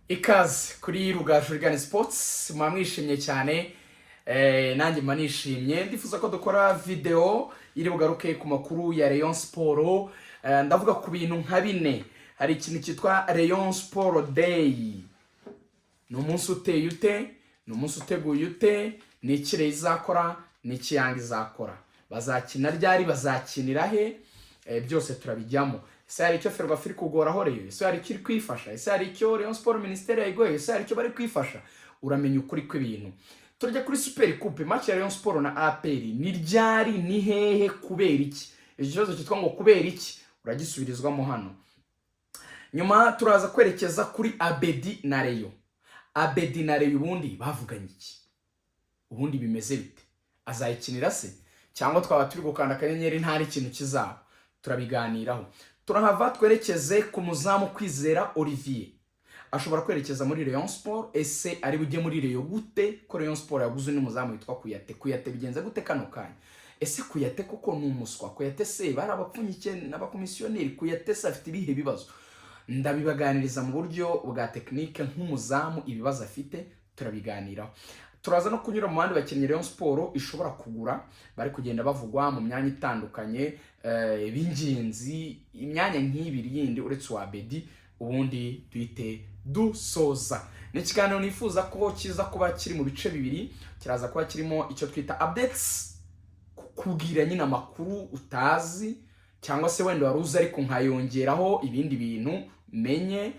Ikaze kuri Rugaju Rigani Sports. Muba mwishimye cyane, nanjye mba nishimye. Ndifuza ko dukora video iri bugaruke ku makuru ya Rayon Sport. Ndavuga ku bintu nka bine. Hari ikintu cyitwa Rayon Sport Day. Ni umunsi uteye ute? Ni umunsi uteguye ute? Ni iki Rayon izakora? Ni iki Yanga izakora? Bazakina ryari? Bazakinira he? Byose turabijyamo. Ese hari icyo Ferwafa iri kugoraho Rayon? Ese hari icyo iri kwifasha? Ese hari icyo Rayon Sport Minisiteri yayigoye? Ese hari icyo bari kwifasha? Uramenya ukuri kw'ibintu. Turajya kuri Super Coupe, match ya Rayon Sport na APR. Ni ryari? Ni hehe? Kubera iki? Iki kibazo cyitwa ngo kubera iki uragisubirizwamo hano. Nyuma turaza kwerekeza kuri Abedi na Rayon. Abedi na Rayon ubundi bavuganye iki? Ubundi bimeze bite? Azayikinira se, cyangwa twaba turi gukanda akanyenyeri nta n'ikintu kizaba? Turabiganiraho. Turahava twerekeze ku muzamu Kwizera Olivier. Ashobora kwerekeza muri Rayon Sport. Ese ari bujye muri Rayon gute, ko Rayon Sport yaguze undi muzamu witwa Kuyate? Kuyate bigenze gute kano kanya? Ese Kuyate koko ni umuswa? Kuyate se bari abapfunyike n'abakomisiyoneri? Kuyate se afite ibihe bibazo? Ndabibaganiriza mu buryo bwa tekinike nk'umuzamu, ibibazo afite turabiganiraho. Turaza no kunyura mu bandi bakinnyi Rayon Sport ishobora kugura, bari kugenda bavugwa mu myanya itandukanye, b'ingenzi, imyanya nk'ibiri yindi uretse uwa Bedi. Ubundi duhite dusoza. Ni ikiganiro nifuza ko kiza kuba kiri mu bice bibiri. Kiraza kuba kirimo icyo twita updates, kukubwira nyine amakuru utazi cyangwa se wenda wari uzi ariko nkayongeraho ibindi bintu menye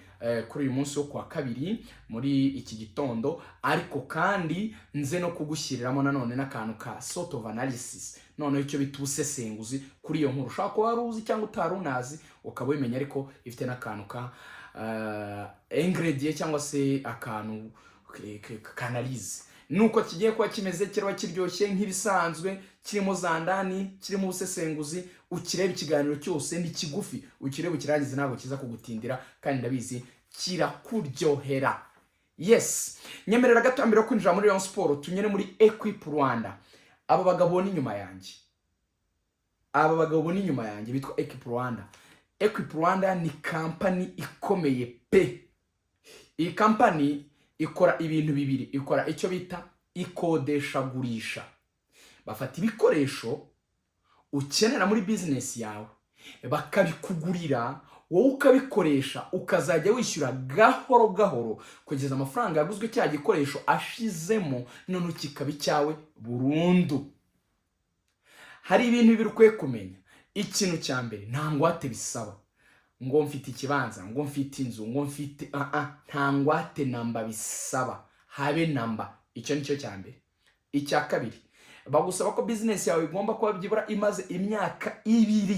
kuri uyu munsi wo kuwa kabiri muri iki gitondo. Ariko kandi nze no kugushyiriramo nanone n'akantu ka sort of analysis, noneho icyo bita ubusesenguzi kuri iyo nkuru ushobora kuba wari uzi cyangwa utari unazi, ukaba ubimenya, ariko ifite n'akantu ka ingredient cyangwa se akantu k'analyse. Nuko kigiye kuba kimeze, kiraba kiryoshye nk'ibisanzwe, kirimo za ndani, kirimo ubusesenguzi. Ukireba ikiganiro cyose, ni kigufi, ukireba ukirangize, ntabwo kiza kugutindira kandi ndabizi kirakuryohera. Yes, nyemerera gato mbere yo kwinjira muri Rayon Sport tunyere muri Equip Rwanda. Aba bagabo ni inyuma yanjye, aba bagabo ni inyuma yanjye bitwa Equip Rwanda. Equip Rwanda ni kampani ikomeye pe. Iyi kampani ikora ibintu bibiri. Ikora icyo bita ikodeshagurisha. Bafata ibikoresho ukenera muri bizinesi yawe bakabikugurira, wowe ukabikoresha, ukazajya wishyura gahoro gahoro kugeza amafaranga yaguzwe cya gikoresho ashizemo, none kikaba icyawe burundu. Hari ibintu bibiri ukwiye kumenya. Ikintu cya mbere, nta ngwate bisaba, ngo mfite ikibanza, ngo mfite inzu, ngo mfite nta ngwate namba bisaba, habe namba. Icyo ni cyo cya mbere. Icya kabiri, bagusaba ko bizinesi yawe igomba kuba byibura imaze imyaka 2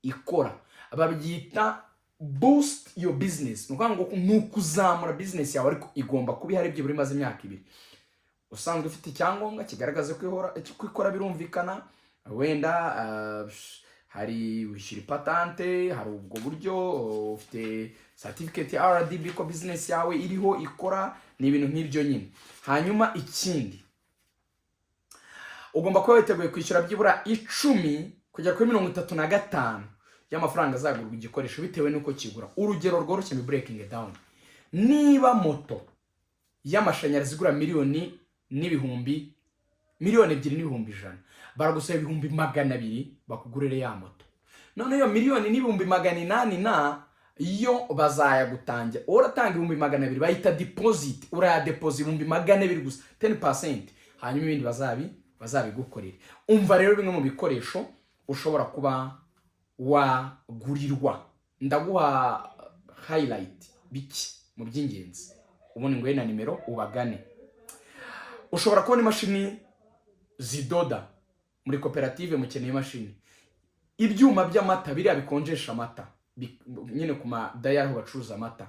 ikora. Babyita boost your business. Ni ukuvuga ngo ni ukuzamura bizinesi yawe, ariko igomba kuba ihari byibura imaze imyaka 2. Usanzwe ufite icyangombwa kigaragaza ko ikora, birumvikana. Wenda hari wishyura ipatante, hari ubwo buryo ufite certificate ya RDB ko bizinesi yawe iriho ikora, ni ibintu nk'ibyo nyine. Hanyuma ikindi, ugomba kuba witeguye kwishyura byibura 10 kugera kuri 35 y'amafaranga azagurwa igikoresho, bitewe n'uko kigura. Urugero rworoshye mu breaking down: niba moto y'amashanyarazi igura miliyoni n'ibihumbi 2,100,000, baragusaba 200,000 bakugurire ya moto. None iyo 1,800,000 na yo bazayagutangira, wowe uratanga 200,000, bayita deposit. Urayadepoza 200,000 gusa, 10%, hanyuma ibindi bazabigukorera. Umva rero bimwe mu bikoresho ushobora kuba wagurirwa. Ndaguha highlight bike mu by'ingenzi, ubundi nguhe na nimero ubagane. Ushobora kubona imashini zidoda muri koperative, mukeneye imashini. Ibyuma by'amata, biriya bikonjesha amata, nyine ku madayari aho bacuruza amata.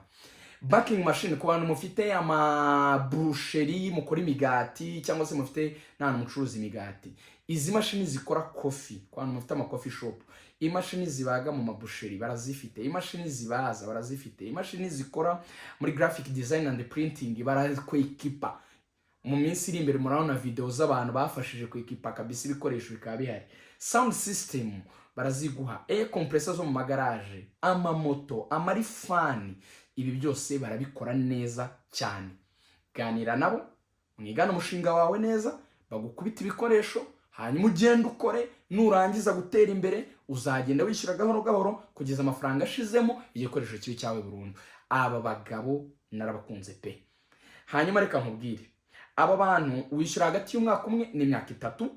Baking machine ku bantu mufite amaburusheri, mukora imigati, cyangwa se mufite n'ahantu mucuruza imigati. Izi mashini zikora coffee ku bantu mufite ama coffee shop. Imashini zibaga mu mabusheri barazifite. Imashini zibaza barazifite. Imashini zikora muri graphic design and printing barakwekipa. Mu minsi iri imbere murabona video z'abantu bafashije kwekipa kabisa, ibikoresho bikaba bihari. Sound system baraziguha, air compressor zo mu magaraje, amamoto, amarifani. Ibi byose barabikora neza cyane. Ganira nabo, mwigane umushinga wawe neza, bagukubita ibikoresho, hanyuma ugende ukore. Nurangiza gutera imbere, uzagenda wishyura gahoro gahoro kugeza amafaranga ashizemo, igikoresho kibi cyawe burundu. Aba bagabo narabakunze pe. Hanyuma reka nkubwire, aba bantu wishyura hagati y'umwaka umwe n'imyaka 3.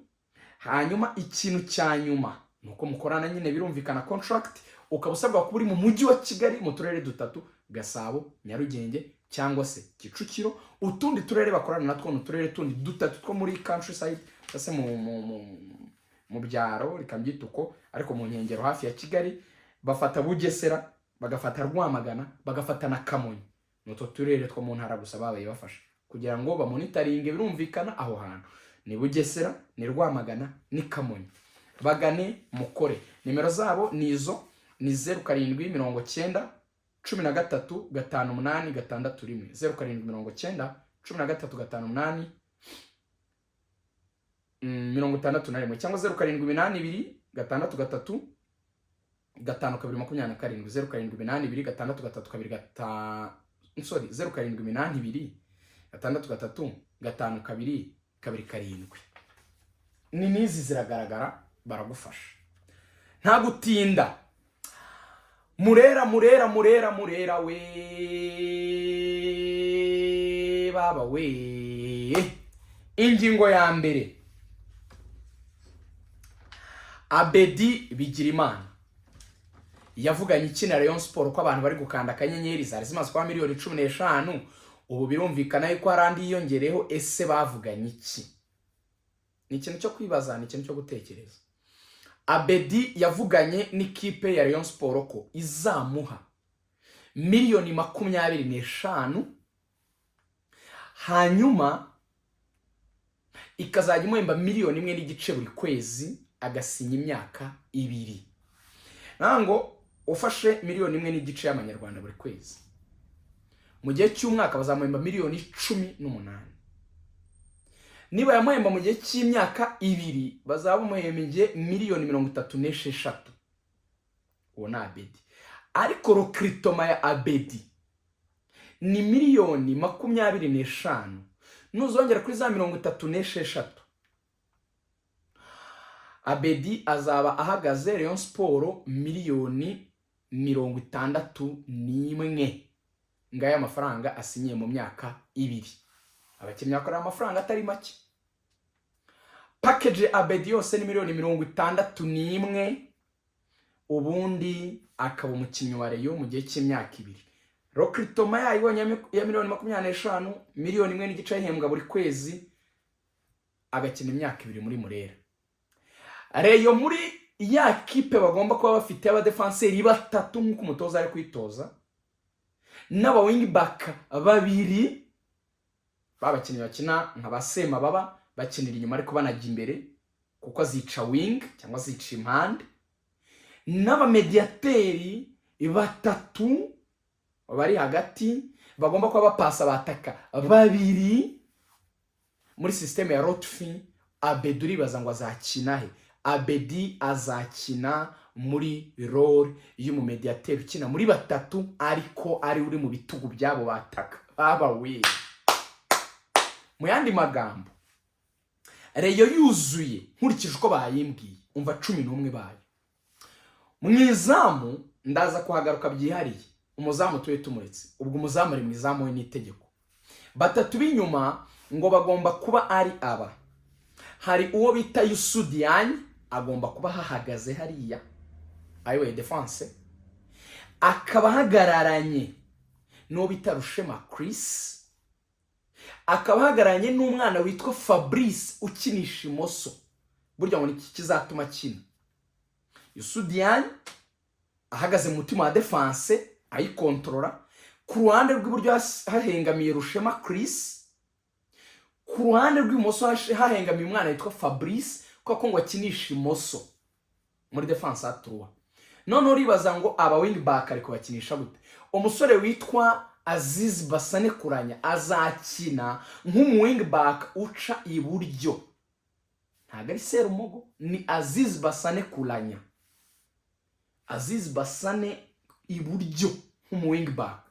Hanyuma ikintu cya nyuma ni uko mukorana nyine, birumvikana, contract. Ukaba usabwa kuba uri mu Mujyi wa Kigali mu turere dutatu: Gasabo, Nyarugenge cyangwa se Kicukiro. Utundi turere bakorana natwo ni uturere tundi dutatu two muri countryside, cyangwa se mu byaro, reka mbyite uko, ariko mu nkengero hafi ya Kigali. Bafata Bugesera, bagafata Rwamagana, bagafata na Kamonyi. Ni utwo turere two mu ntara gusa babaye bafasha kugira ngo bamonitoringe. Birumvikana, aho hantu ni Bugesera, ni Rwamagana, ni Kamonyi. Bagane mukore. Nimero zabo ni izo, ni 0790135861, 07901358 61, cyangwa 0782635227, 07826325, sorry, 0782635227. Ni n'izi ziragaragara, baragufasha nta gutinda. Murera, Murera, Murera, Murera we, baba we. Ingingo ya mbere, Abedi Bigirimana yavuganye iki na Rayon Sport, ko abantu bari gukanda akanyenyeri? Zari zimaze kuba miliyoni 15, ubu birumvikana yuko hari andi yiyongereyeho. Ese bavuganye iki? Ni ikintu cyo kwibaza, ni ikintu cyo gutekereza. Abedi yavuganye n'ikipe ya Rayon Sport ko izamuha miliyoni 25, hanyuma ikazajya imuhemba miliyoni 1.5 buri kwezi, agasinya imyaka 2. Ngo ufashe miliyoni 1.5 y'amanyarwanda buri kwezi, mu gihe cy'umwaka bazamuhemba miliyoni 18. Niba yamuhemba mu gihe cy'imyaka 2, bazaba bamuhembye miliyoni 36. Uwo ni Abedi. Ariko recrutement ya Abedi ni miliyoni 25. Nuzongera kuri za 36, Abedi azaba ahagaze Rayon Sport miliyoni 61. Ngaya amafaranga asinyiye mu myaka 2. Abakinnyi bakorera amafaranga atari make. Package Abedi yose ni miliyoni 61, ubundi akaba umukinnyi wa Rayon mu gihe cy'imyaka 2. Recrutement yayibonye ya miliyoni 25, miliyoni 1.5 ayihembwa buri kwezi, agakina imyaka 2 muri Murera. Rayon muri ya kipe bagomba kuba bafite abadefanseri batatu nk'uko umutoza ari kwitoza, n'aba wing-back babiri babakinnyi bakina nka ba Semababa, bakinira inyuma ariko banajya imbere, kuko azica wing cyangwa azica impande, n'abamediyateri batatu bari hagati bagomba kuba bapasa bataka babiri muri système ya Lotfi. Abedi uribaza ngo azakina he? Abedi azakina muri role y'umumediyateri ukina muri batatu, ariko ari uri mu bitugu by'abo bataka baba we. Mu yandi magambo, Rayon yuzuye nkurikije uko bayimbwiye, umva 11 bayo. Mu izamu ndaza kuhagaruka byihariye, umuzamu tube tumuretse. Ubwo umuzamu ari mu izamu we n'itegeko. Batatu b'inyuma ngo bagomba kuba ari aba: hari uwo bita Youssou Diagne, agomba kuba hahagaze hariya ayoboye défense, akaba ahagararanye n'uwo bita Rushema Chris, akaba ahagararanye n'umwana witwa Fabrice ukinisha imoso. Burya ngo niki kizatuma akina? Youssou Diagne ahagaze mu mutima wa défense ayikontorora, ku ruhande rw'iburyo hahengamiye Rushema Chris, ku ruhande rw'ibumoso hahengamiye umwana witwa Fabrice, kuko ngo akinisha imoso muri défense à trois. None uribaza ngo aba wing back ari kubakinisha gute? Umusore witwa Aziz Basane Kuranya azakina nk'umu wing back uca iburyo. Ntabwo ari Serumogo, ni Aziz Basane Kuranya. Aziz Basane iburyo nk'umu wing back.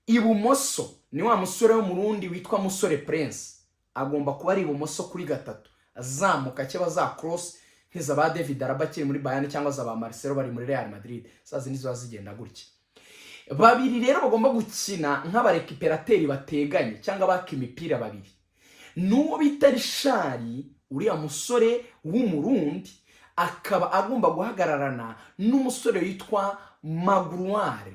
Ibumoso ni wa musore w'Umurundi witwa Musore Prince, agomba kuba ari ibumoso kuri gatatu, azamuka cyangwa za cross nk'iza ba David Alaba akiri muri Bayern cyangwa za ba Marcelo bari muri Real Madrid, za zindi ziba zigenda gutya. Babiri rero bagomba gukina nk'aba récupérateur bateganye cyangwa baka imipira babiri, n'uwo bita Richard, uriya musore w'Umurundi, akaba agomba guhagararana n'umusore witwa Magruare,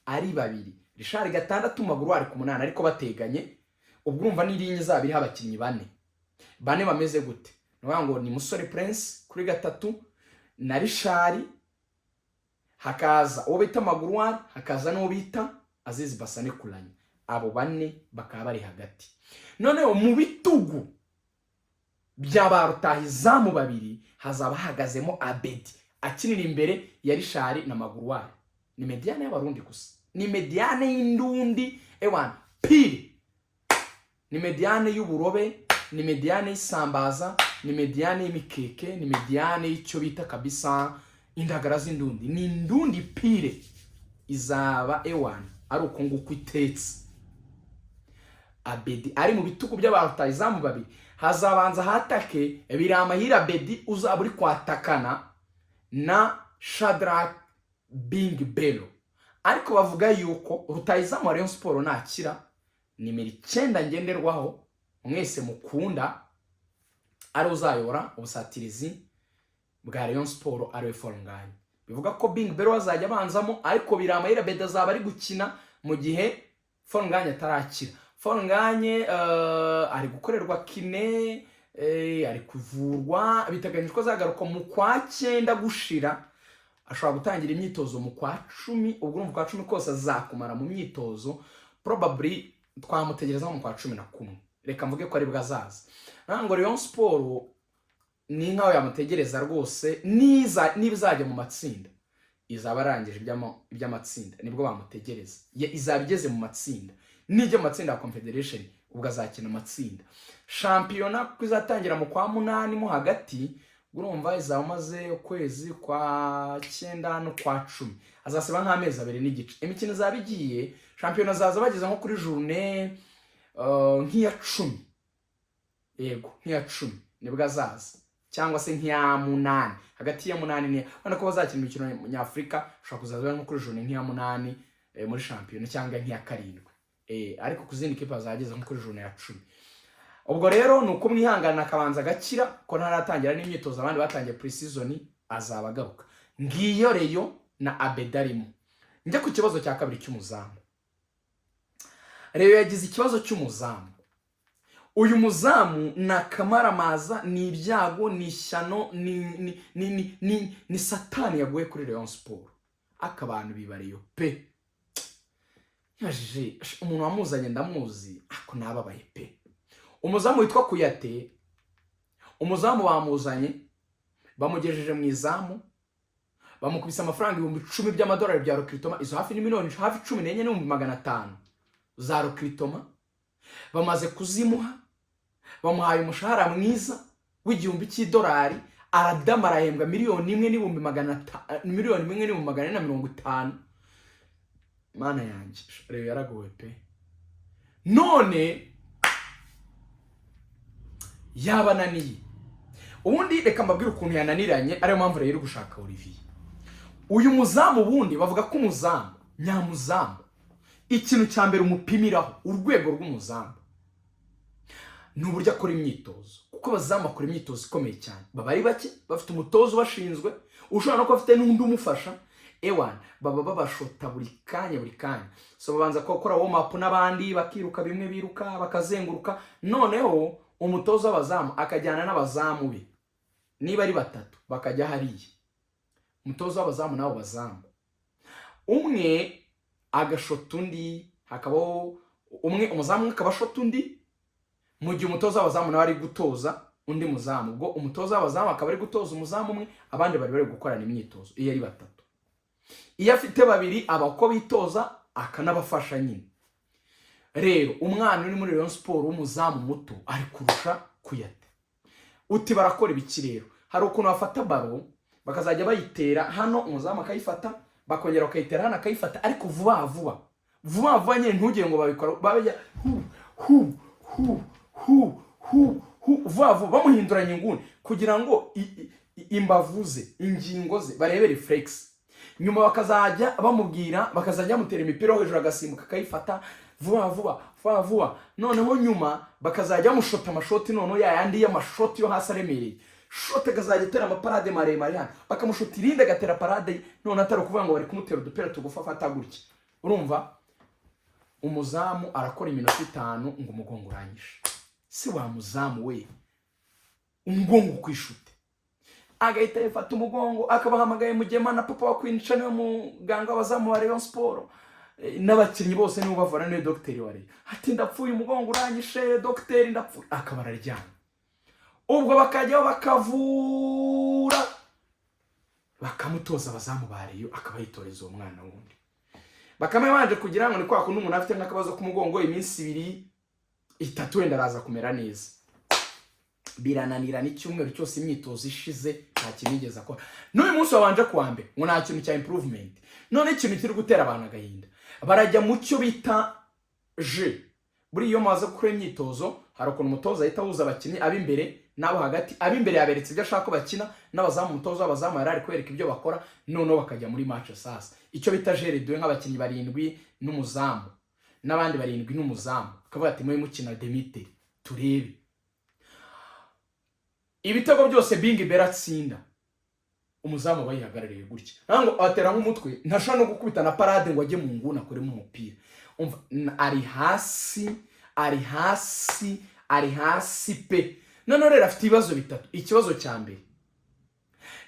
ari babiri, Richard gatandatu, Magruare ku munani, ariko bateganye. Ubwo urumva n'irinye izaba iriho abakinnyi bane. Bane bameze gute? Ni ukuvuga ngo ni Musore Prince kuri gatatu na Richard, hakaza uwo bita Magruare, hakaza n'uwo bita Azizi Basane Kuranya, abo bane bakaba bari hagati. Noneho mu bitugu bya ba rutahizamu babiri hazaba hahagazemo Abedi akinira imbere ya Richard na Magruare. Ni médiane y'Abarundi gusa, ni médiane y'indundi ewana pire, ni médiane y'uburobe, ni médiane y'isambaza, ni médiane y'imikeke, ni médiane y'icyo bita kabisa indagara z'indundi. Ni indundi pire, izaba ewana ari uko nguko itetse. Abedi ari mu bitugu by'abarutahizamu babiri, hazabanza hatake Biramahire Abedi uzaba uri kwatakana na Shadrack Bing Belo. Ariko bavuga yuko rutahizamu wa Rayon Sport nakira, nimero 9 ngenderwaho mwese mukunda, ari uzayobora ubusatirizi bwa Rayon Sport, ariwe Fall Ngagne. Bivuga ko Bing Belo azajya abanzamo, ariko Biramahire Abedi azaba ari gukina mu gihe Fall Ngagne atarakira. Fall Ngagne ari gukorerwa kiné, ari kuvurwa, biteganyijwe ko azagaruka mu kwa cyenda gushira, ashobora gutangira imyitozo mu kwa 10. Ubwo urumva kwa 10 kose azakumara mu myitozo, probably twamutegereza mu kwa 11, reka mvuge ko aribwo azaza. Ntabwo Rayon Sport ni nkaho yamutegereza rwose, niza niba izajya mu matsinda izaba arangije iby'amatsinda, nibwo bamutegereza. Izaba igeze mu matsinda, nijya mu matsinda ya Confederation ubwo azakina amatsinda. Shampiyona kuko izatangira mu kwa munani mo hagati, urumva izaba umaze ukwezi kwa cyenda n'ukwa 10, azasiba nk'amezi 2 n'igice. Imikino izaba igiye, shampiyona zaza bageze nko kuri journée nk'iya 10, yego nk'iya 10 nibwo azaza, cyangwa se nk'iya munani, hagati ya munani n'iya, ubona ko bazakina imikino nyafurika, ushobora kuzaza nko kuri journée nk'iya munani muri shampiyona cyangwa nk'iya karindwi. Ariko ku zindi kipe bazageze nko kuri journée ya 10. Ubwo rero ni uko mwihangana akabanza agakira, ko ntaratangira n'imyitozo, abandi batangiye pre-season, azaba agaruka. Ngiyo Rayon na Abedi arimo. Njya ku kibazo cya kabiri cy'umuzamu. Rayon yagize ikibazo cy'umuzamu. Uyu muzamu ni akamaramaza, ni ibyago, ni ishyano, ni satani yaguye kuri Rayon Sport. Aka abantu bibariyo pe. Nkajije umuntu wamuzanye ndamuzi, ako nababaye pe. Umuzamu witwa Kuyate, umuzamu bamuzanye, bamugejeje mu izamu, bamukubise amafaranga 10,000 by'amadolari bya recrutement, izo hafi ni miliyoni hafi 14,500,000 za recrutement. Bamaze kuzimuha, bamuhaye umushahara mwiza w'igihumbi cy'idolari, aradama, arahembwa miliyoni 1,450,000. Mana yanjye, rero yaragowe pe. None yabananiye. Ubundi reka mbabwire ukuntu yananiranye, ariyo mpamvu rero iri gushaka Olivier. Uyu muzamu, ubundi bavuga ko umuzamu nyamuzamu, ikintu cya mbere umupimiraho urwego rw'umuzamu ni uburyo akora imyitozo, kuko abazamu bakora imyitozo ikomeye cyane, baba ari bake, bafite umutoza ubashinzwe, ushobora no kuba afite n'undi umufasha. Ewana baba babashota buri kanya buri kanya. So babanza gukora warm up n'abandi, bakiruka bimwe biruka bakazenguruka, noneho umutoza w'abazamu akajyana n'abazamu be, niba ari batatu bakajya hariya, umutoza w'abazamu n'abo bazamu, umwe agashota undi, hakabaho umwe, umuzamu umwe akaba ashota undi mu gihe umutoza w'abazamu nawe ari gutoza undi muzamu. Ubwo umutoza w'abazamu akaba ari gutoza umuzamu umwe, abandi bari bari gukorana imyitozo iyo ari batatu. Iyo afite babiri aba uko bitoza akanabafasha nyine. Rero umwana uri muri Rayon Sport w'umuzamu muto ari kurusha Kuyate. Uti barakora ibiki rero? Hari ukuntu bafata ballon bakazajya bayitera hano, umuzamu akayifata, bakongera bakayitera hano akayifata, ariko vuba vuba. Vuba vuba nyine, ntugire ngo babikora babajya hu hu hu hu hu hu, vuba vuba, bamuhinduranya inguni kugira ngo imbavu ze, ingingo ze, barebe reflex. Nyuma bakazajya bamubwira, bakazajya bamutera imipira yo hejuru, agasimbuka akayifata vuba vuba vuba vuba. Noneho nyuma bakazajya bamushota amashoti, noneho ya yandi y'amashoti yo hasi aremereye, shote akazajya atera amaparade maremare hano, bakamushota irindi agatera parade. None atari ukuvuga ngo bari kumutera udupira tugufi afata gutya. Urumva umuzamu arakora iminota 5 ngo umugongo urangije. Si wa muzamu we, umugongo ukwishute, agahita yifata umugongo, akabahamagaye Mugema na papa wa Queen, niwe muganga w'abazamu ba Rayon Sport n'abakinnyi bose niwe ubavura, niwe dogiteri wa Rayon. Ati: "Ndapfuye, umugongo uranyishe dogiteri, ndapfuye." Akaba araryamye. Ubwo bakajyaho bakavura, bakamutoza abazamu ba Rayon, akaba yitoreza uwo mwana wundi. Bakame babanje kugira ngo ni kwa kundi umuntu afite nk'akabazo k'umugongo, iminsi 2, 3 wenda araza kumera neza. Birananirana, icyumweru cyose, imyitozo ishize, nta kintu yigeze akora. N'uyu munsi wabanje kuwa mbere ngo nta kintu cya improvement. None ikintu kiri gutera abantu agahinda, barajya mu cyo bita jeu. Buriya iyo mumaze gukora imyitozo, hari ukuntu umutoza ahita ahuza abakinnyi ab'imbere n'abo hagati. Ab'imbere yaberetse ibyo ashaka ko bakina, n'abazamu, umutoza w'abazamu yari ari kubereka ibyo bakora. Noneho bakajya muri match. Sasa icyo bita jeu réduit, nk'abakinnyi barindwi n'umuzamu n'abandi barindwi n'umuzamu, akavuga ati: "Mube mukina demite turebe." Ibitego byose Bingi Bera atsinda, umuzamu aba yihagarariye gutya, ntabwo atera nk'umutwe, ntashobora no gukubita na parade ngo ajye mu nguni akoremo umupira. Umva, ari hasi, ari hasi, ari hasi pe. Noneho rero afite ibibazo bitatu. Ikibazo cya mbere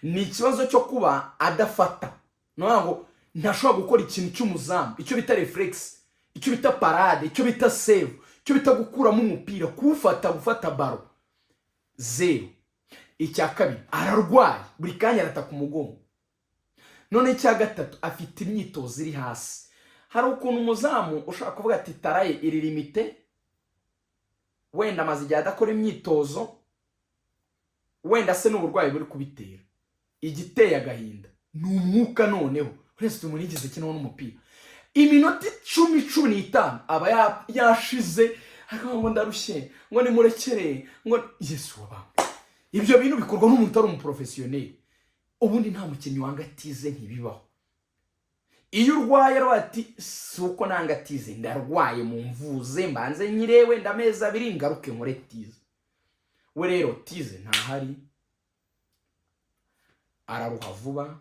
ni ikibazo cyo kuba adafata, ni ukuvuga ngo ntashobora gukora ikintu cy'umuzamu, icyo bita reflex, icyo bita parade, icyo bita save, icyo bita gukuramo umupira, kuwufata, gufata ballon, zero. Icya kabiri, ararwaye, buri kanya arataka umugongo. None icya gatatu, afite imyitozo iri hasi. Hari ukuntu umuzamu ushobora kuvuga ati taraye iri limité, wenda amaze igihe adakora imyitozo, wenda se n'uburwayi buri kubitera. Igiteye agahinda ni umwuka. Noneho uretse umuntu yigeze akinaho n'umupira iminota 10, 15, aba yashize, akavuga ngo ndarushye, ngo nimurekere, ngo Yesu wabambwe. Ibyo bintu bikorwa n'umuntu utari umuprofesiyoneri. Ubundi nta mukinnyi wanga tize, ntibibaho. Iyo urwaye aravuga ati: "Si uko nanga tize, ndarwaye, mu mvuze mbanze nyire wenda amezi 2 ngaruke nkore tize." We rero tize ntahari, araruha vuba,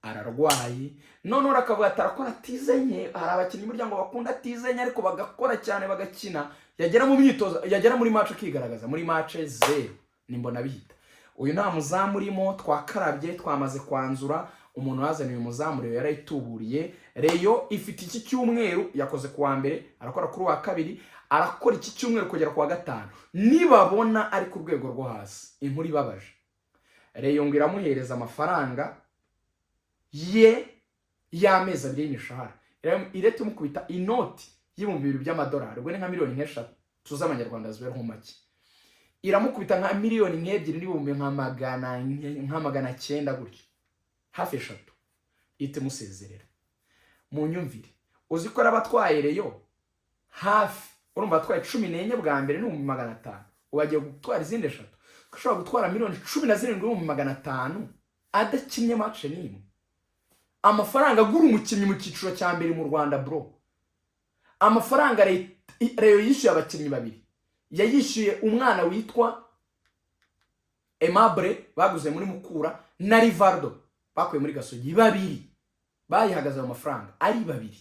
ararwaye. Noneho akavuga ati arakora tize nke. Hari abakinnyi burya ngo bakunda tize nke, ariko bagakora cyane, bagakina, yagera mu myitozo, yagera muri match akigaragaza. Muri match zero. Nimbona bihita, uyu nta muzamu urimo. Twakarabye, twamaze kwanzura. Umuntu wazaniye umuzamu, Rayon yarayituburiye. Rayon ifite iki cyumweru, yakoze ku wa mbere, arakora kuri uwa kabiri, arakora iki cyumweru kugera ku wa gatanu. Nibabona ari ku rwego rwo hasi, inkuru ibabaje, Rayon ngo iramuhereza amafaranga ye y'amezi 2 y'imishahara, ireta imukubita inoti y'2000 by'amadolari. Ubwo ni nka miliyoni nk'3 z'amanyarwanda zibereho make. Iramukubita nka miliyoni nk'2 n'ibihumbi nka 900 gutyo, hafi 3, ihita imusezerera. Mu nyumvire, uzi ko araba atwaye Rayon hafi, urumva atwaye 14 bwa mbere n'500,000, ubu agiye gutwara izindi eshatu, ashobora gutwara miliyoni 17 n'ibihumbi 500 adakinnye match n'imwe. Amafaranga agura umukinnyi mu cyiciro cya mbere mu Rwanda, bro. Amafaranga Rayon yishyuye abakinnyi babiri, yayishyuye umwana witwa Aimable baguze muri Mukura na Rivaldo bakuye muri Gasogi, babiri bayihagaze ayo mafaranga ari babiri.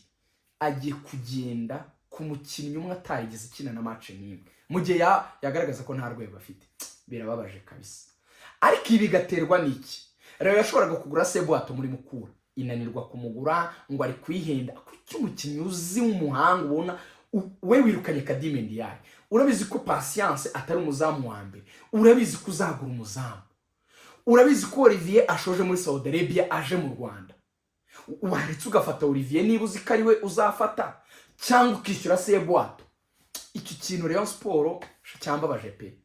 Agiye kugenda ku mukinnyi umwe atarigeze akina na match n'imwe, mu gihe yagaragaza ko nta rwego afite. Birababaje kabisa. Ariko ibi bigaterwa n'iki? Rero yashoboraga kugura Sebwato muri Mukura, inanirwa kumugura ngo ari kuyihenda. Kuki umukinnyi uzi w'umuhanga ubona we wirukanye Kadime Ndiaye, urabizi ko Patience atari umuzamu wa mbere, urabizi ko uzagura umuzamu, urabizi ko Olivier ashoje muri Saudi Arabia aje mu Rwanda, waretse ugafata Olivier niba uzi ko ari we uzafata, cyangwa ukishyura Sebwato? Iki kintu Rayon Sport cyambabaje pe.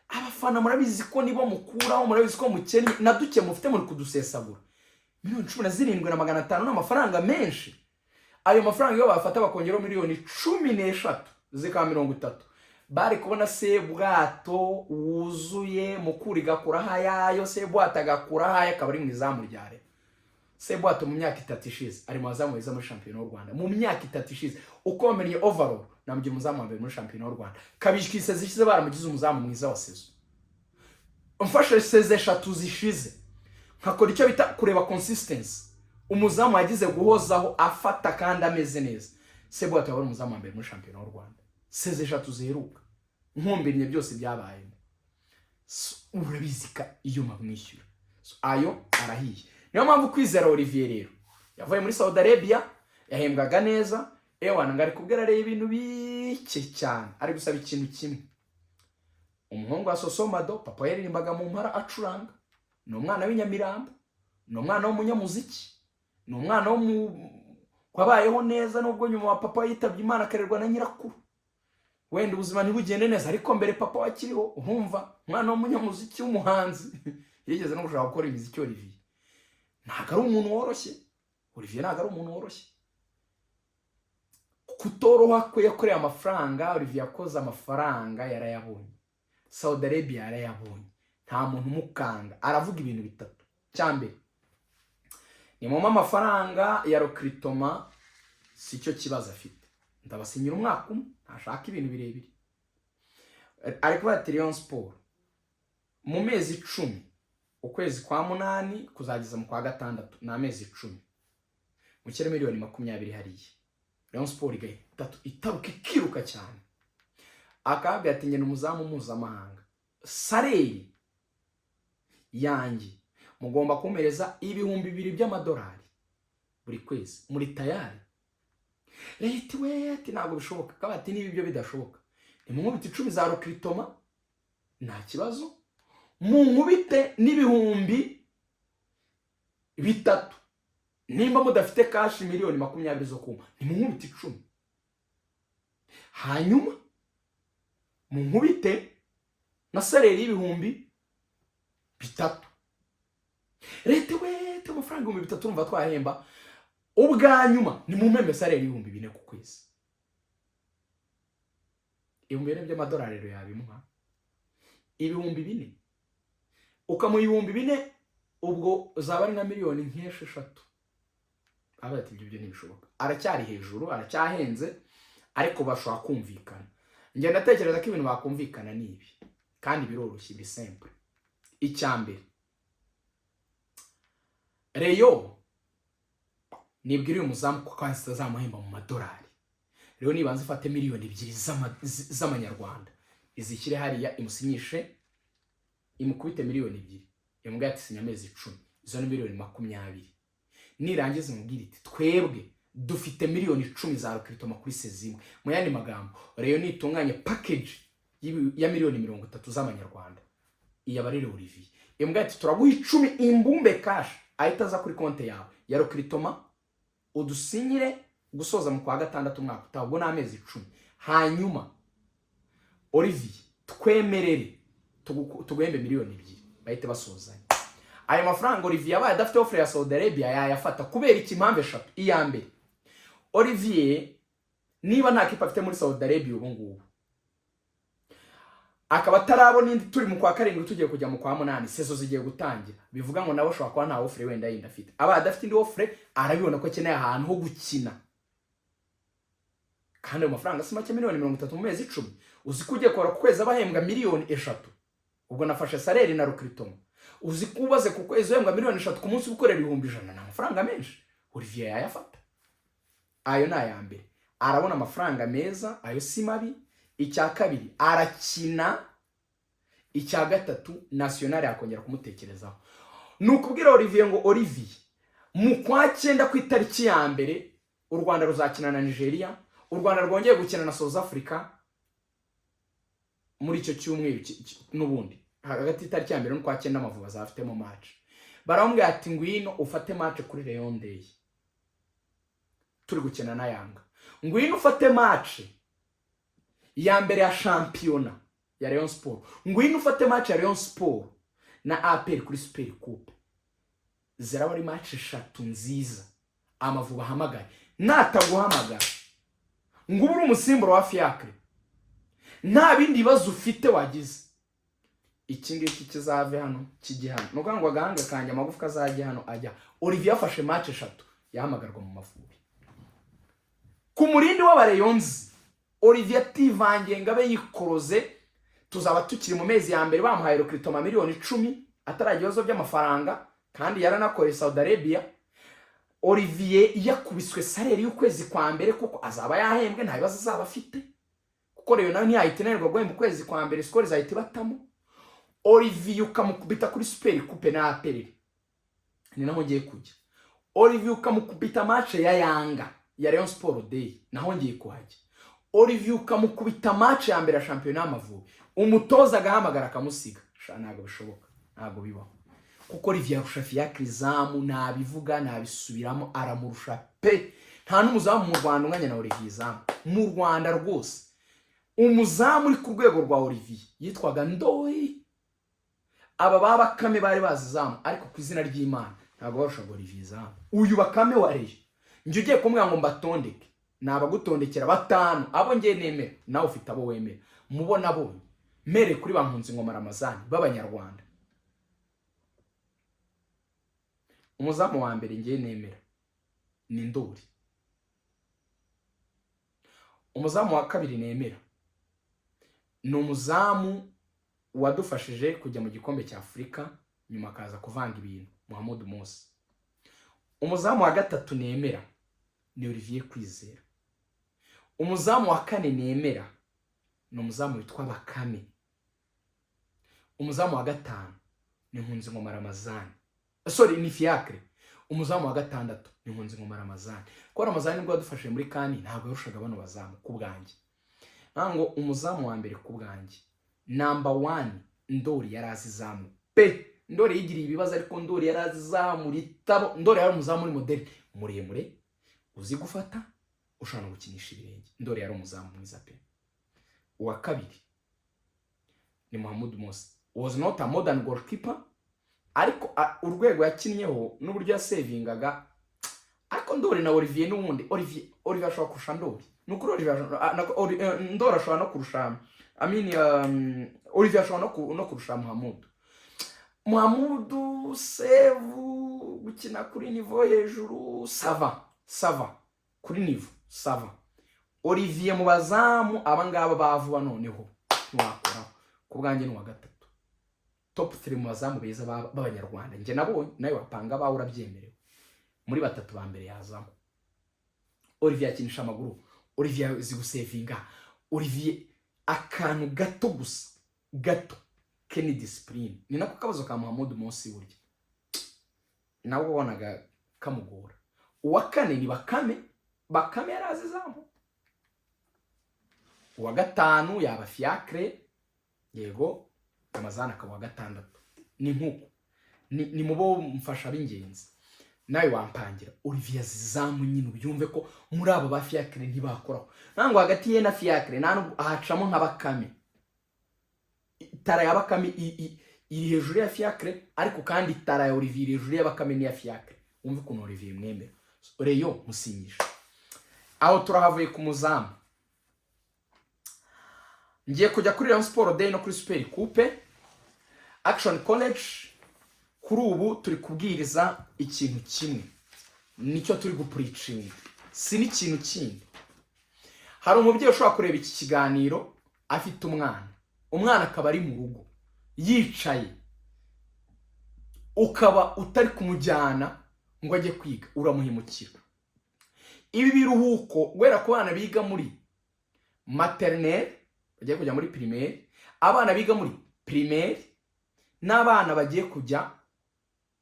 Abafana murabizi ko nibo mukuraho, murabizi ko mukennye, na duke mufite muri kudusesagura. Miliyoni 17 na 500 ni amafaranga menshi. Ayo mafaranga iyo bafata bakongeraho miliyoni 13 zikaba 30, bari kubona Sebwato wuzuye. Mukura igakuraho ayayo, Sebwato agakuraho ayo, akaba ari mu izamu rya Rayon. Sebwato mu myaka 3 ishize ari mu bazamu beza muri shampiyona y'u Rwanda. Mu myaka 3 ishize, uko bamenye overall, namugira umuzamu wa mbere muri shampiyona y'u Rwanda. Kabiri ku isezo ishize baramugize umuzamu mwiza wa saison. Mfashe saison 3 zishize, nkakora icyo bita kureba consistency, umuzamu yagize guhozaho afata kandi ameze neza, Sebwato yaba ari umuzamu wa mbere muri shampiyona y'u Rwanda saison 3 ziheruka, nkumbinnye byose byabayemo. So, urabizi ka iyo bamwishyura. So, ayo arahiye. Niyo mpamvu Kwizera Olivier rero yavuye muri Saudi Arabia, yahembwaga neza. Ewana, ngo ari kubwira areba ibintu bike cyane, ari gusaba ikintu kimwe. Umuhungu wa Sosomado, papa yaririmbaga mu mpara acuranga, ni umwana w'inyamirambo, ni umwana w'umunyamuziki, ni umwana wo mu wabayeho neza, nubwo nyuma wa papa yitabye Imana akarerwa na nyirakuru, wenda ubuzima ntibugende neza, ariko mbere papa wakiriho. Urumva, umwana w'umunyamuziki w'umuhanzi, yigeze no gushaka gukora imiziki. Olivier ntabwo ari umuntu woroshye. Olivier ntabwo ari umuntu woroshye. Kutoroha kwe, yakoreye amafaranga. Olivier yakoze amafaranga, yarayabonye. Saudi Arabia yarayabonye, nta muntu umukanga. Aravuga ibintu bitatu. Cya mbere, ni mumpe amafaranga ya recrutement, si cyo kibazo afite, ndabasinyira umwaka umwe, ntashaka ibintu birebire. Ari kuba ati Rayon Sport mu mezi 10, ukwezi kwa munani kuzageza mu kwa gatandatu, ni amezi 10, mushyire miliyoni 20 hariya, Rayon Sport igahita itaruka, ikiruka cyane. Akabwira ati: "Ngenda umuzamu mpuzamahanga, salaire yanjye mugomba kumpereza 2000 by'amadolari buri kwezi, muri tayari?" Leta we ati: "Ntabwo bishoboka." Akaba ati: "Niba ibyo bidashoboka, nimunkubite 10 za recrutement, nta kibazo, munkubite n'ibihumbi 3. Nimba mudafite cash miliyoni 20 zo kumpa, nimunkubite 10, hanyuma munkubite na salaire y'ibihumbi 3." Leta wete: "Amafaranga 3000 urumva twahemba?" Ubwa nyuma, nimumpembe salaire y'ibihumbi 4 ku kwezi. 4000 by'amadolari rero yabimuha, 4000, ukamuha 4000, ubwo zaba ari nka miliyoni nk'esheshatu. Aba ati: "Ibyo byo ntibishoboka." Aracyari hejuru, aracyahenze, ariko bashobora kumvikana. Njye ndatekereza ko ibintu bakumvikana ni ibi, kandi biroroshye, biri simple. Icya mbere, Rayon nibwira uyu muzamu ko kandi zitazamuhemba mu madolari. Rero nibanza ifate miliyoni 2 z'amanyarwanda, izishyire hariya, imusinyishe, imukubite miliyoni 2, imubwire ati: "Sinya amezi 10." Izo ni miliyoni 20. Nirangiza imubwire iti: "Twebwe dufite miliyoni 10 za recrutement kuri saison imwe." Mu yandi magambo, Rayon nitunganye package ya miliyoni 30 z'amanyarwanda, iyabarire Olivier, imubwire ati: "Turaguha 10 imbumbe cash, ahita aza kuri konti yawe ya recrutement, udusinyire gusoza mu kwa gatandatu umwaka utaha." Ubwo ni amezi 10. "Hanyuma Olivier, twemerere tuguhembe miliyoni 2." Bahite basozanya. Ayo mafaranga, Olivier abaye adafite offre ya Saudi Arabia, yayafata. Kubera iki? Impamvu eshatu. Iya mbere, Olivier niba nta kipe afite muri Saudi Arabia ubu ngubu, akaba atarabona indi, turi mu kwa karindwi tugiye kujya mu kwa munani, saison zigiye gutangira, bivuga ngo nawe ashobora kuba nta offre wenda yindi afite. Abaye adafite indi offre, arabibona ko akeneye ahantu ho gukina, kandi ayo mafaranga si make. Miliyoni 30 mu mezi 10, uzi ko ugiye kubara ku kwezi aba ahembwa miliyoni 3? Ubwo nafashe salaire na recrutement. Uzi ko ubaze ku kwezi uhembwa miliyoni 3, ku munsi ukorera 100,000, ni amafaranga menshi. Olivier yayafata. Ayo ni aya mbere, arabona amafaranga meza, ayo si mabi. Icya kabiri, arakina. Icya gatatu, Nationale yakongera kumutekerezaho. Ni ukubwira Olivier ngo: "Olivier, mu kwa cyenda ku itariki ya mbere u Rwanda ruzakina na Nigeria, u Rwanda rwongeye gukina na South Africa muri icyo cyumweru n'ubundi hagati y'itariki ya mbere n'ukwa cyenda Amavubi azafitemo match." Baramubwira ati: "Ngwino ufate match kuri Rayon Day turi gukina na Yanga, ngwino ufate match ya mbere ya shampiyona ya Rayon Sport, ngwino ufate match ya Rayon Sport na APR kuri Super Coupe." Ziraba ari match eshatu nziza. Amavubi ahamagaye Nataguhamagara ngo ube uri umusimbura wa Fiacre, nta bindi bibazo ufite wagize, iki ngiki kizave hano kijye hano. Ni ukuvuga ngo agahanga kanjye, amagufwa azajya hano ajya. Olivier afashe match eshatu, yahamagarwa mu Mavubi. Ku murindi w'abareyonzi, Olivier ativangiye ngo abe yikoroze, tuzaba tukiri mu mezi ya mbere bamuhaye recrutement miliyoni 10, ataragira ibibazo by'amafaranga, kandi yaranakoreye Saudi Arabia. Olivier yakubiswe salaire y'ukwezi kwa mbere, kuko azaba yahembwe, nta bibazo azaba afite, kuko rero nawe ntiyahita inanirwa guhemba ukwezi kwa mbere, Skol izahita ibatamo. Olivier ukamukubita kuri Super Coupe na APR, ni naho ngiye kujya. Olivier ukamukubita match ya Yanga ya Rayon Sport Day, naho ngiye kuhajya. Olivier ukamukubita match ya mbere ya shampiyona y'Amavubi, umutoza agahamagara akamusiga. Sha, ntabwo bishoboka, ntabwo bibaho, kuko Olivier arusha Fiacre izamu. Nabivuga, nabisubiramo, aramurusha pe. Nta n'umuzamu mu Rwanda unganya na Olivier izamu mu Rwanda rwose. Umuzamu uri ku rwego rwa Olivier yitwaga Ndori. Aba ba Bakame bari bazi izamu, ariko ku izina ry'Imana ntabwo barushaga Olivier izamu. Uyu Bakame wa Rayon, njye ugiye kumubwira ngo mbatondeke, ni abagutondekera batanu abo ngiye nemera, nawe ufite abo wemera. Mubo nabonye, mere kuri ba Nkunzingoma Ramazani b'Abanyarwanda, umuzamu wa mbere ngiye nemera ni Ndori. Umuzamu wa kabiri nemera ni umuzamu wadufashije kujya mu gikombe cya Afurika, nyuma akaza kuvanga ibintu, Muhammad Musa. Umuzamu wa gatatu nemera ni Olivier Kwizera. Umuzamu wa kane nemera ni umuzamu witwa Bakame. Umuzamu wa gatanu ni Nkunzingoma Ramazani, sorry, ni Fiacre. Umuzamu wa gatandatu ni Nkunzingoma Ramazani, kuko Ramazani nibwo yadufashije muri CAN, ntabwo yarushaga bano bazamu ku bwanjye. Ngo umuzamu wa mbere ku bwanjye, number one, Ndori. Yari azi izamu pe. Ndori yigiriye ibibazo, ariko Ndori yari azi izamu ritabo. Ndori yari umuzamu uri modèle, muremure, uzi gufata, ushobora no gukinisha ibirenge. Ndori yari umuzamu mwiza pe. Uwa kabiri ni Muhammad Musa. Was not a modern goalkeeper, ariko urwego yakinnyeho n'uburyo yasevingaga. Ariko Ndori na Olivier n'ubundi, Olivier ashobora kurusha Ndori. Ni ukuri, Olivier Ndori ashobora no kurusha, I mean, Olivier ashobora no kurusha Muhammad. Muhammad save, gukina kuri niveau hejuru, ça va, ça va, kuri niveau ça va. Olivier mu bazamu aba ngaba ba vuba noneho ntiwakoraho, ku bwanjye ni uwa gatatu, top 3 mu bazamu beza b'Abanyarwanda njye nabonye. Nawe wapanga abawe, urabyemerewe. Muri batatu ba mbere yazamo. Olivier akinisha amaguru, Olivier azi gusevinga. Olivier akantu gato gusa gato ke ni discipline. Ni nako kabazo ka Muhammad munsi, burya nawe wabonaga kamugora. Uwa kane ni Bakame. Bakame yari azi izamu. Uwa gatanu yaba Fiacre, yego, Ramazani akaba uwa gatandatu. Ni nkuko ni mu bo mfasha b'ingenzi. Nawe wampangira. Olivier azizamu nyine, ubyumve ko muri abo ba Fiacre ntibakoraho. Ntabwo hagati ye na Fiacre nta nubwo ahacamo nka Bakame. Itara ya Bakame iri hejuru ya Fiacre, ariko kandi itara ya Olivier iri hejuru ya Bakame n'iya Fiacre. Wumve ukuntu Olivier mwemera. Rayon musinyisha. Aho turahavuye ku muzamu. Ngiye kujya kuri Rayon Sport Day no kuri Super Coupe. Action College, kuri ubu turi kubwiriza ikintu kimwe, nicyo turi gupuricinga, si n'ikintu kindi. Hari umubyeyi ushobora kureba iki kiganiro afite umwana, umwana akaba ari mu rugo yicaye, ukaba utari kumujyana ngo ajye kwiga, uramuhemukira. Ibi biruhuko, guhera ku bana biga muri maternelle bagiye kujya muri primaire, abana biga muri primaire, n'abana bagiye kujya,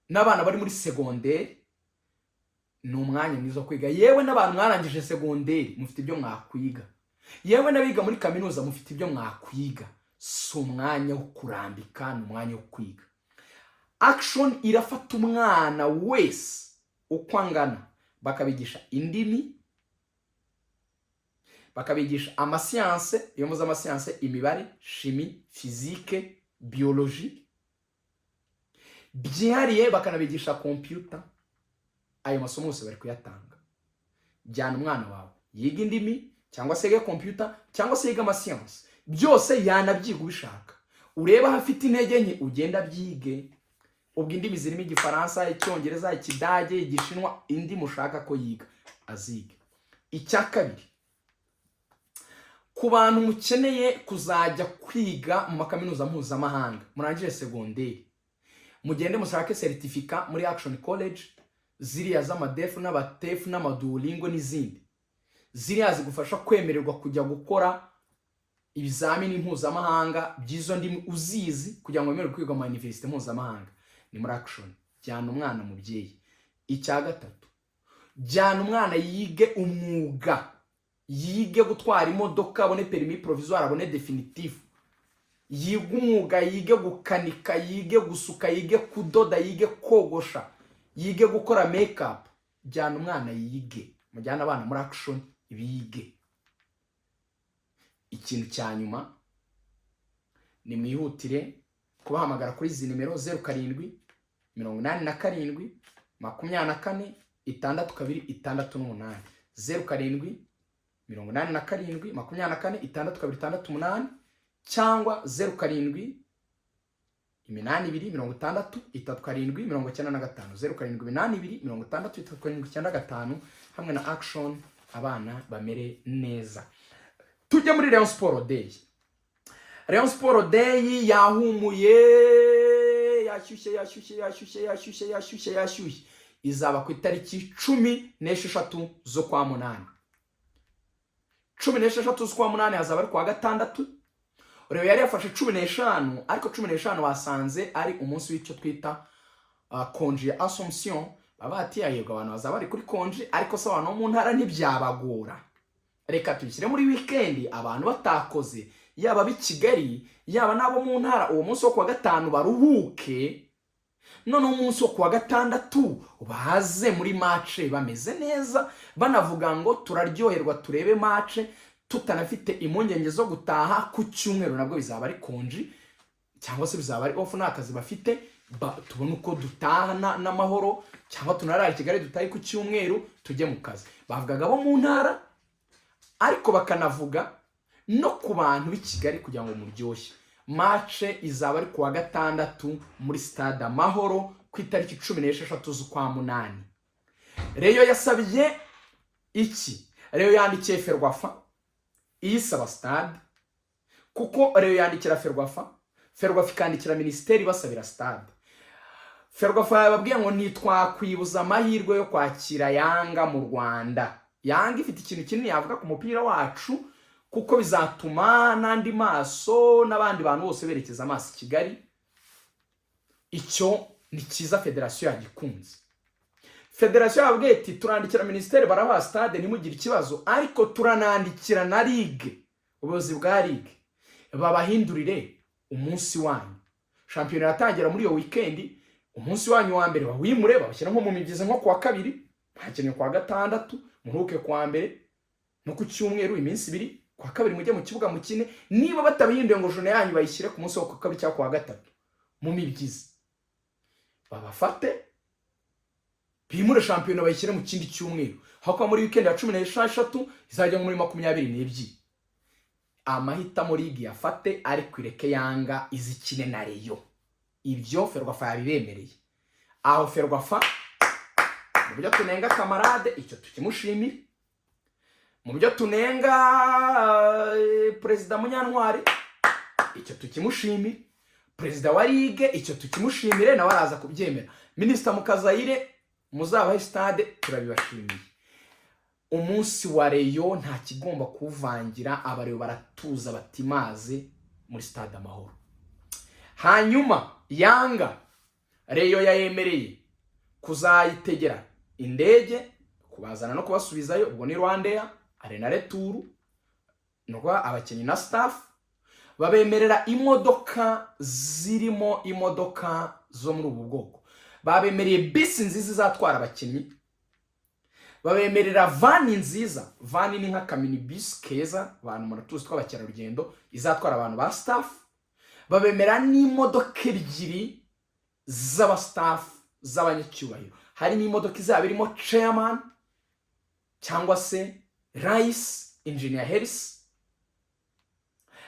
n'abana bari muri segonderi, ni umwanya mwiza wo kwiga. Yewe n'abantu mwarangije segonderi mufite ibyo mwakwiga, yewe n'abiga muri kaminuza mufite ibyo mwakwiga. Si umwanya wo kurambika, ni umwanya wo kwiga. Action irafata umwana wese uko angana, bakabigisha indimi, bakabigisha amasiyanse. Iyo muzi amasiyanse, imibare, chimie, physique, biologie byihariye, bakanabigisha kompiyuta. Ayo masomo yose bari kuyatanga. Jyana umwana wawe yiga indimi, cyangwa se yige computer, cyangwa se yige amasiyansi, byose yanabyiga ubishaka. Urebe aho afite intege nke, ugenda abyige. Ubwo indimi zirimo Igifaransa, Icyongereza, Ikidage, Igishinwa, indimi ushaka ko yiga azige. Icya kabiri, ku bantu mukeneye kuzajya kwiga mu makaminuza mpuzamahanga, murangije segonderi, mugende mushake certificat muri Action College, ziriya z'ama DELF n'aba TEF n'ama Duolingo n'izindi, ziriya zigufasha kwemererwa kujya gukora ibizamini mpuzamahanga by'izo ndimi uzizi, kugira ngo wemererwe kwiga mu ma université mpuzamahanga. Ni muri Action. Jyana umwana, mubyeyi. Icya gatatu, jyana umwana yige umwuga, yige gutwara imodoka, abone permis provisoire, abone définitif, yige umwuga, yige gukanika, yige gusuka, yige kudoda, yige kogosha, yige gukora makeup. Jyana umwana yige, mujyane abana muri Action bige. Ikintu cya nyuma, nimwihutire kubahamagara kuri izi nimero: 0787 24 62 68, 0787 24 62 68, cyangwa 0782 60 37 95, 0782 60 37 95. Hamwe na Action, abana bamere neza. Tujye muri Rayon Sport Day. Rayon Sport Day yahumuye, yashyushye, yashyushye, yashyushye, yashyushye, yashyushye, yashyushye. Izaba ku itariki 16 z'ukwa munani. 16 z'ukwa munani hazaba ari kuwa gatandatu. Ureba, yari yafashe 15, ariko 15 basanze ari umunsi w'icyo twita congé ya Assomption. Baba bati: "Yego, abantu bazaba bari kuri congé, ariko se abantu bo mu ntara ntibyabagora? Reka tubishyire muri wikendi, abantu batakoze, yaba ab'i Kigali, yaba n'abo mu ntara, uwo munsi wo kuwa gatanu baruhuke, noneho umunsi wo kuwa gatandatu baze muri match bameze neza, banavuga ngo turaryoherwa, turebe match tutanafite impungenge zo gutaha ku cyumweru, nabwo bizaba ari congé cyangwa se bizaba ari off, nta kazi bafite, tubone uko dutahana n'amahoro, cyangwa tunarara i Kigali, dutahe ku cyumweru tujye mu kazi." Bavugaga abo mu ntara, ariko bakanavuga no ku bantu b'i Kigali kugira ngo muryoshye match. Izaba ari kuwa gatandatu muri Stade Amahoro ku itariki 16 z'ukwa munani. Rayon yasabye iki? Rayon yandikiye FERWAFA iyisaba stade, kuko Rayon yandikira FERWAFA, FERWAFA ikandikira minisiteri basabira stade. FERWAFA yababwiye ngo ntitwakwibuza amahirwe yo kwakira Yanga mu Rwanda. Yanga ifite ikintu kinini yavuga ku mupira wacu, kuko bizatuma n'andi maso n'abandi bantu bose berekeza amaso i Kigali. Icyo ni cyiza, federasiyo yagikunze. Federasiyo yababwiye iti: "Turandikira minisiteri, barabaha stade, ntimugire ikibazo, ariko turanandikira na ligue, ubuyobozi bwa ligue, babahindurire umunsi wanyu. Shampiyona iratangira muri iyo wikendi, umunsi wanyu wa mbere bawimure, babashyira nko mu mibyizi, nko kuwa kabiri. Bakeneye kuwa gatandatu, muruhuke kuwa mbere no ku cyumweru, iminsi 2, kuwa kabiri mujye mu kibuga mukine. Niba batabihinduye ngo journée yanyu bayishyire ku munsi wo kuwa kabiri cyangwa kuwa gatatu mu mibyizi, babafate bimure shampiyona, bayishyire mu kindi cyumweru. Aho kuba muri wikendi ya 16, izajya muri 22." Amahitamo ligue yafate, ariko ireke Yanga izikine na Rayon. Ibyo FERWAFA yabibemereye. Aho FERWAFA, mu byo tunenga Camarade, icyo tukimushimire. Mu byo tunenga Perezida Munyantwari, icyo tukimushimire. Perezida wa ligue, icyo tukimushimire, nawe araza kubyemera. Minisita Mukazayire, muzabahe stade, turabibashimiye. Umunsi wa Rayon nta kigomba kuwuvangira. Aba Rayon baratuza batimaze muri Stade Amahoro. Hanyuma Yanga, Rayon yayemereye kuzayitegera indege kubazana no kubasubizayo. Ubwo ni RwandAir, aller na retour, ni ukuvuga abakinnyi na staff. Babemerera imodoka, zirimo imodoka zo muri ubu bwoko: babemereye bisi nziza izatwara abakinnyi, babemerera van nziza, van ni nka minibus keza abantu muratuzi tw'abakerarugendo, izatwara abantu ba staff, babemera n'imodoka ebyiri z'aba staff z'abanyacyubahiro, harimo imodoka izaba irimo chairman. Cyangwa se Rais Engineer Hersi.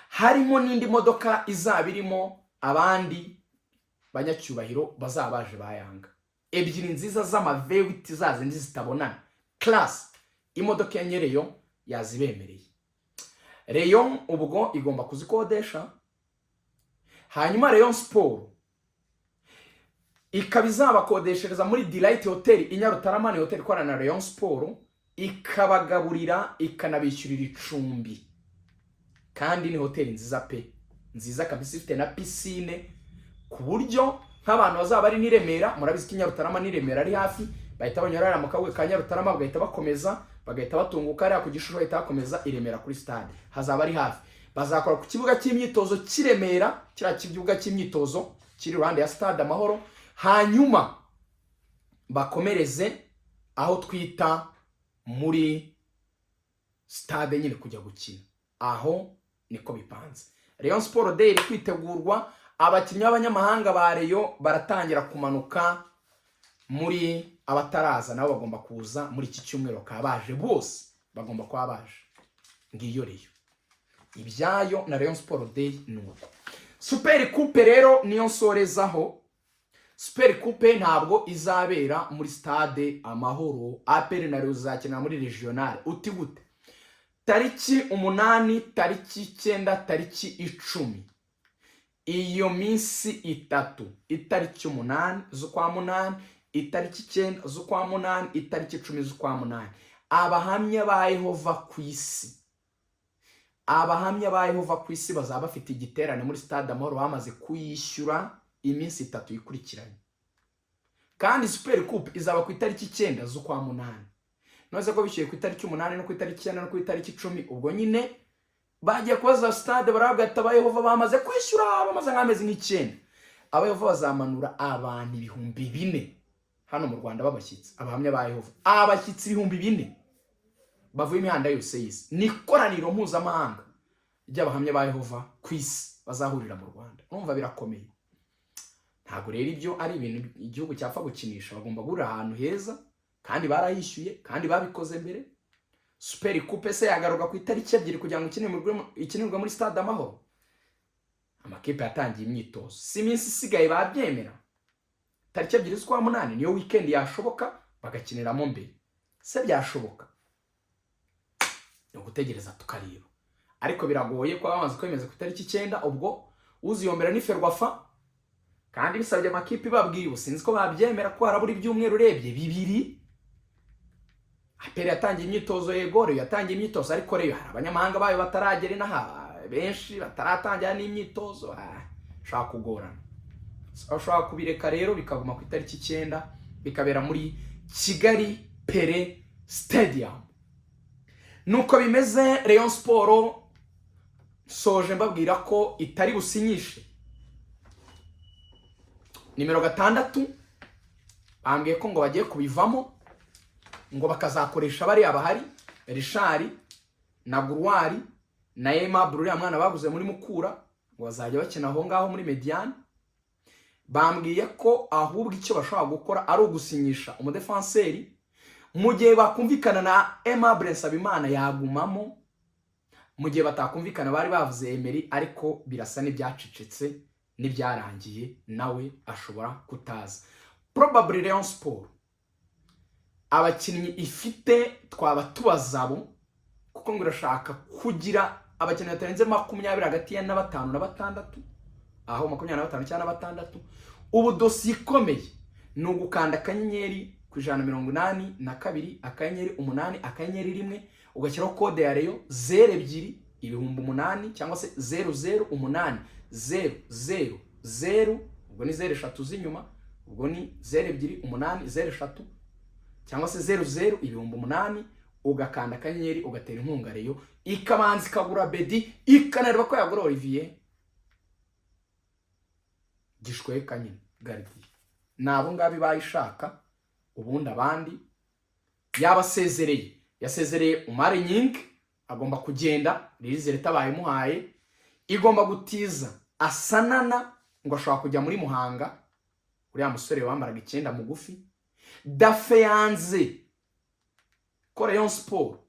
Harimo n'indi modoka izaba irimo abandi banyacyubahiro bazaba baje ba Yanga, ebyiri nziza z'ama V8, za zindi zitabonana class. Imodoka enye Rayon yazibemereye. Rayon ubwo igomba kuzikodesha, hanyuma Rayon Sport ikaba izabakodeshereza muri Delight Hotel i Nyarutarama. Ni hotel ikorana na Rayon Sport, ikabagaburira, ikanabishyurira icumbi, kandi ni hoteli nziza pe, nziza kabisa, ifite na piscine, ku buryo nk'abantu bazaba bari n'i Remera, murabizi ko i Nyarutarama n'i Remera ari hafi, bahita banyura hariya mu kabuga ka Nyarutarama, bagahita bakomeza, bagahita batunguka hariya ku Gishushu, bahita bakomeza i Remera kuri stade, hazaba ari hafi. Bazakora ku kibuga cy'imyitozo cy'i Remera, kiriya kibuga cy'imyitozo kiri iruhande ya Stade Amahoro, hanyuma bakomereze aho twita muri stade nyine kujya gukina. Aho niko bipanze. Rayon Sport Day iri kwitegurwa. Abakinnyi b'abanyamahanga ba Rayon baratangira kumanuka. Muri abataraza nabo bagomba kuza muri iki cyumweru, bakaba baje bose, bagomba kuba baje. Ngiyo Rayon, ibyayo na Rayon Sport Day ni uko. Super Coupe rero niyo nsorezaho. Super Coupe ntabwo izabera muri Stade Amahoro. APR na Rayon zizakinira muri Regional. Uti gute? Tariki 8, tariki 9, tariki 10, iyo minsi 3: itariki 8 z'ukwa munani, itariki 9 z'ukwa munani, itariki 10 z'ukwa munani, Abahamya ba Yehova ku isi, Abahamya ba Yehova ku isi bazaba bafite igiterane muri Stade Amahoro, bamaze kuyishyura iminsi 3 ikurikiranye. Kandi Super Coupe izaba ku itariki 9 z'ukwa munani. None ko bishyuye ku itariki 8 no ku itariki 9 no ku itariki 10, ubwo nyine bagiye kubaza stade, baravuga ati: "Abayehova bamaze kwishyura, bamaze nk'amezi nk'Icyenda." Abayehova bazamanura abantu 4000 hano mu Rwanda b'abashyitsi, Abahamya ba Yehova, abashyitsi 4000 bavuye imihanda yose y'isi. Ni ikoraniro mpuzamahanga ry'Abahamya ba Yehova ku isi bazahurira mu Rwanda. Urumva birakomeye. Ntabwo rero ibyo ari ibintu igihugu cyapfa gukinisha. Bagomba guhurira ahantu heza, kandi barayishyuye, kandi babikoze mbere. Super Coupe se yagaruka ku itariki 2 kugira ngo ikinirwe muri Stade Amahoro? Amakipe yatangiye imyitozo, si iminsi isigaye babyemera. Tariki 2 z'ukwa munani niyo weekend yashoboka, bagakiniramo mbere se byashoboka? Ni ugutegereza tukareba, ariko biragoye kuba bamaze kwemeza ku itariki 9. Ubwo uziyombera ni FERWAFA, kandi bisabye amakipe ibabwiye. Ubu sinzi ko babyemera, ko harabura ibyumweru urebye 2. APR yatangiye imyitozo, yego, Rayon yatangiye imyitozo, ariko Rayon hari abanyamahanga bayo bataragera inaha benshi, bataratangira n'imyitozo. Ushobora kugorana, ushobora kubireka rero bikaguma ku itariki 9, bikabera muri Kigali Pele Stadium. Nuko bimeze. Rayon Sport soje mbabwira ko itari businyishe nimero 6. Bambwiye ko ngo bagiye kubivamo, ngo bakazakoresha bariya bahari, Richard na Guruwari na Aimable, uriya mwana baguze muri Mukura, ngo bazajya bakina aho ngaho muri médiane. Bambwiye ko ahubwo icyo bashobora gukora ari ugusinyisha umudefanseri. Mu gihe bakumvikana na Aimable Nsabimana yagumamo, mu gihe batakumvikana bari bavuze Emery, ariko birasa n'ibyacecetse n'ibyarangiye, nawe ashobora kutaza. Probably Rayon Sport abakinnyi ifite twaba tubaza abo, kuko ngo irashaka kugira abakinnyi batarenze 20, hagati ya na 5 na 6, aho 25 cyangwa na 6. Ubu dosiye ikomeye ni ugukanda *182 *8 *1, ugashyiraho code ya Rayon 00 8000 cyangwa se 008000. Ubwo ni zeru eshatu z'inyuma, ubwo ni 0 2 8 0 3 cyangwa se 00 8000, ugakanda akanyenyeri, ugatera inkunga Rayon, ikabanza ikagura Bedi, ikanareba ko yagura Olivier Gishweka nyine gardien. Ni abo ngabo bayishaka. Ubundi abandi yabasezereye. Yasezereye Umar Nyingi, agomba kugenda, release letter bayimuhaye. Igomba gutiza Asanana, ngo ashobora kujya muri Muhanga, uriya musore wambaraga 9 mugufi. Dafe yanze ko Rayon Sport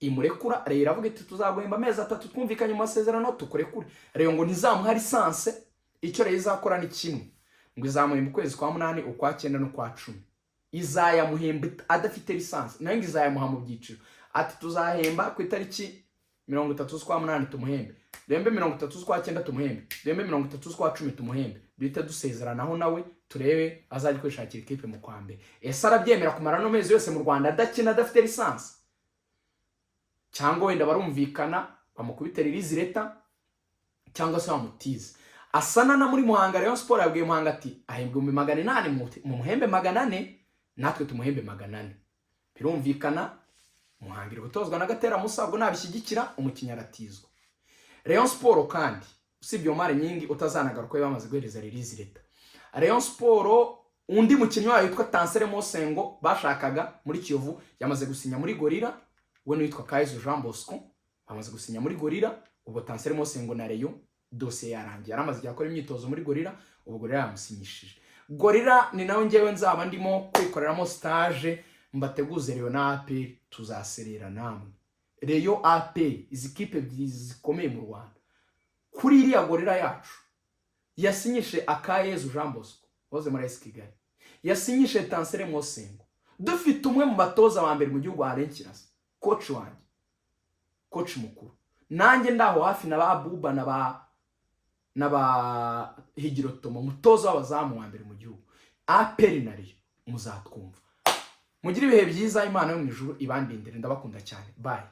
imurekura. Rayon iravuga iti: "Tuzaguhemba amezi 3 twumvikanye mu masezerano, tukurekure." Rayon ngo ntizamuha licence. Icyo Rayon izakora ni kimwe, ngo izamuhemba ukwezi kwa munani, ukwa cyenda n'ukwa 10, izayamuhemba adafite licence. Nayo ngo izayamuha mu byiciro, ati: "Tuzahemba ku itariki 30 z'ukwa munani tumuhembe, duhembe 30 z'ukwa cyenda tumuhembe, duhembe 30 z'ukwa 10 tumuhembe, duhite dusezeranaho nawe, turebe azajya kwishakira ikipe mu kwa mbere." Ese arabyemera kumara ano mezi yose mu Rwanda adakina, adafite licence? Cyangwa wenda barumvikana bamukubite release letter, cyangwa se bamutize asana na muri Muhanga. Rayon Sport yabwiye Muhanga ati: "Ahembwa 800,000, mu muhembe 400, natwe tumuhembe 400." Birumvikana, Muhanga iri gutozwa na Gatera Musa, ubwo nabishyigikira umukinnyi aratizwa. Rayon Sport kandi, usibye Omar Nyingi utazanagaruka, we bamaze guhereza release letter, Rayon Sport undi mukinnyi wayo witwa Tansere Mosengo bashakaga muri Kiyovu yamaze gusinya muri Gorilla, we n'uwitwa Kayizo Jean Bosco bamaze gusinya muri Gorilla. Ubwo Tansere Mosengo na Rayon dosiye yarangiye, yaramaze igihe akora imyitozo muri Gorilla, ubu Gorilla yamusinyishije. Gorilla ni nawe ngewe nzaba ndimo kwikoreramo stage, mbateguze Rayon na APR, tuzaserera namwe. Rayon, APR, izi kipe ebyiri zikomeye mu Rwanda, kuri iriya Gorilla yacu yasinyishe Akayezu Jean Bosco wahoze muri AS Kigali, yasinyishe Tansere Mosengo, dufite umwe mu batoza ba mbere mu gihugu, Alain Kirasa, coach wanjye, coach mukuru, nanjye ndaho hafi na ba Buba na ba Higiro Tomo, umutoza w'abazamu wa mbere mu gihugu. APR na Rayon muzatwumva. Mugire ibihe byiza, Imana yo mu ijuru ibandindire, ndabakunda cyane, bye.